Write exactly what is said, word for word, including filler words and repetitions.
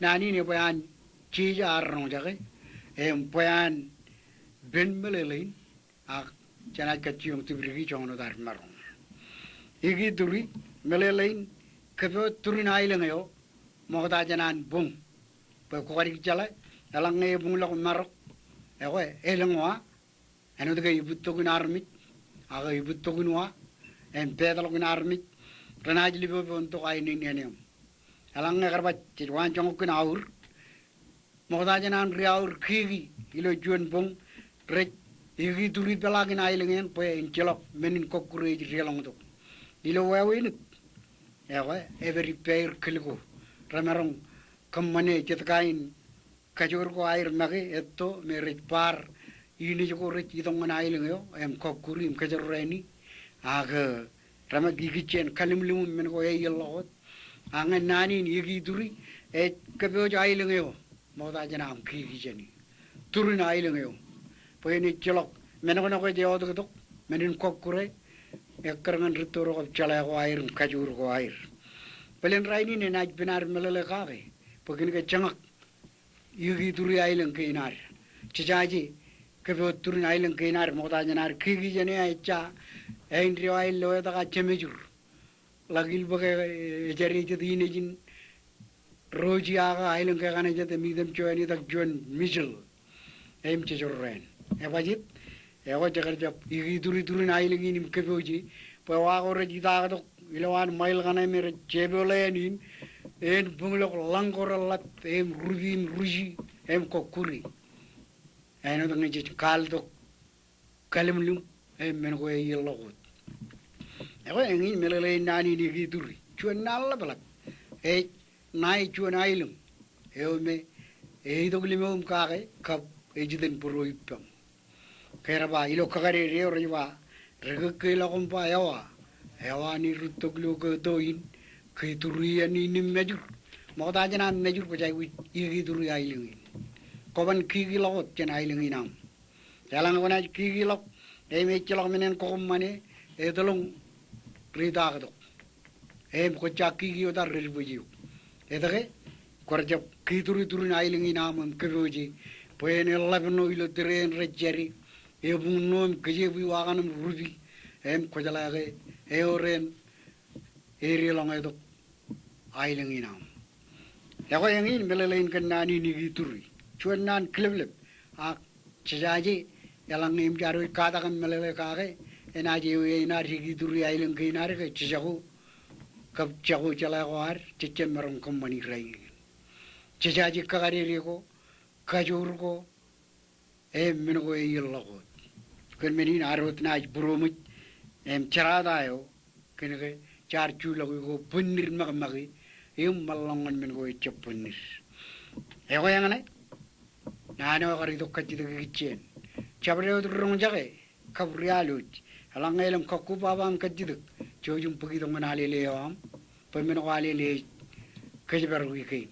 Naan in ebwe an jeje ad roñjake, im bwe an pen meḷeḷein, ak jenaaj kajjioñ tipdiki joñan wōt ad maroñ. Ikituri, meḷeḷein, kōpooj turin aelōñ eo, ṃokta jān an boñ. Bwe kwō kajjitōk jeḷā, eḷaññe ebuñḷọk marok, ekwe, elōñ wa, āinwōt ke ibūttok in armej, ak ibūttok in wa, im peetḷọk in armej, renaaj lipopoontok aenōṃṃan. Eḷaññe kar ba jej waan joñak kōn aur, ṃokta jān an ri aur kiki ilo juon boñ, rej ikituri peḷaakin aelōñ eṇ bwe en ejjeḷọk men in kọkkure ej deḷọñtok. Ilo wāween eo, ekwe, epād ippāer kōl ko. Remaroñ kōṃṃane jet kain kajoor ko aer make etto me rej bar inij ko rej itok ñan aelōñ eo im kọkkure im kōjro rāini. Ak, eh, remak ikijjien kallimlim im men ko eḷḷọk wōt. Ak ñe naan in ikituri, ej kōpooj aelōñ eo, ṃokta jān aṃ kiki jāni. Turin aelōñ eo. Bwe en ejjeḷọk, men ko ṇe ko ej eotiktok, men in kọkkure, ekkar ñan rūtto ro kab jeḷā ko aer im kajoor ko aer. Bōlen rainin enaaj pen ad meḷeḷe kake, bwe kōn ke jeñak ikituri aelōñ kein ad. Jejaje, kōpooj turin aelōñ kein ad, ṃokta jān ad kiki jāni ejja, āindeeo aer lo etak ak jemejur. Ḷak ilbōk e, ejjad jet inejin, roji ak aelōñ ke kaṇe jet im item juon itak juon mijel. Im jejorrāān. Ebajet, ekwe jekar jab ikituri turin aelōñ in im kōpooje, bwe wa ko rej itaktok, ilowaan ṃail kaṇe me rej jepoḷean in, en buñḷọk ḷañ ko reḷap, im rupi im ruji, im kọkkure. Āinwōt ñe jej kaltok kallimlim, im men ko eḷḷọk wōt. Ekwe eñin meḷeḷein naan in ikituri. Juon naan ḷapḷap. Ej ṇae juon aelōñ. Eo me, eitok limoḷ im kake, kab ej itōn būruo ippaṃ. Ke rej ba, ilo kakadede eo rej ba, ri kōkkeḷọk im ba ewa. Ewa ṇe rūttok ilo kato in, ke turi iien in im mejur. Ṃokta jān an mejur kwōj aikuj ikituri aelōñ in. Kwōban kikiḷọk wōt jān aelōñ in aṃ. Eḷaññe kwōnaaj kikiḷọk, im ejjeḷọk men en kwō kōṃṃane, etōḷọñ ri itaktok. Im kwōj ja kiki wōt ad rej bōj eok. Etke, kwōj jab kituri turin aelōñ in aṃ im kōpooje, bwe en eḷḷap ṇo ilo tōre en rej jade, ebuñ ṇo im kōjepwi wa kaṇ im rupi, im kwō jeḷā ke, eo ren, edeḷọñetok aelōñ in aṃ. Ekwe eñin meḷeḷein kōn naan in ikituri. Juon naan kileplep. Ak jejaje, eḷaññe im jaar wōj katak im meḷeḷe kake, enaaj ewi eṇ ad ikituri aelōñ kein ad ke jejako, kab jako jeḷā ko ad, jejjab maroñ kōṃṃani rainin. Jejaje kakadede ko, kajoor ko, im men ko eḷḷọk wōt. Kōn men in ad wōt naaj būroṃōj, im jerata eo, kōn ke jaar juḷọk iko bōnnid ṃakṃake, im ṃōḷ ḷọk ñan men ko ejjab bōnnid. Ekwe eñṇe, naan eo ekar itok kajjitōk ikijjien. Jabdewōt ri roñjake, kab ri alwōj. Eḷaññe elōñ kọkkure baba aṃ kajjitōk, jouj im bōk itok ñan alele eo aṃ, bwe men ko alele ej kōjparok ikein.